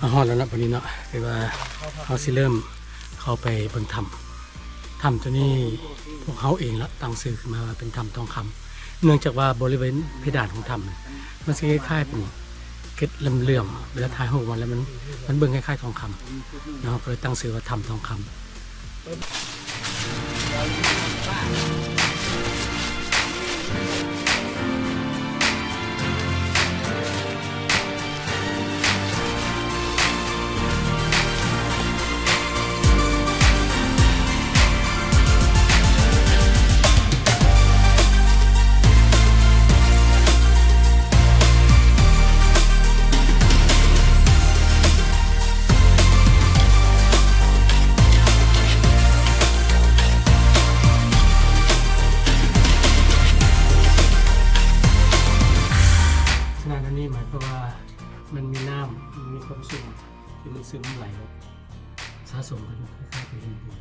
ມາຮອດແລ້ວເນາະ ບັດນີ້ເນາະ ຄືວ່າເຮົາຊິເລີ່ມເຂົ້າໄປເບິ່ງຖ້ຳ. ຖ້ຳຕົວນີ້ພວກເຮົາເອງລະຕັ້ງຊື່ຂຶ້ນມາວ່າເປັນຖ້ຳທອງຄຳ ເນື່ອງຈາກວ່າບໍລິເວນເພດານຂອງຖ້ຳ ມັນຊິຄ້າຍໆເປັນເກັດເຫຼື້ອມໆ ເວລາຖ່າຍຮູບມາແລ້ວມັນ ມັນເບິ່ງຄ້າຍໆທອງຄຳເນາະ ເຮົາກໍເລີຍຕັ້ງຊື່ວ່າຖ້ຳທອງຄຳ. ຂະໜາດອັນນີ້ໝາຍຄວາມວ່າມັນມີນ້ຳ ມັນມີຄວາມຊຸ່ມທີ່ມັນຊຶມໄຫຼລົງ ສະສົມກັນ ຄ້າຍໆເປັນຫີນປູນ.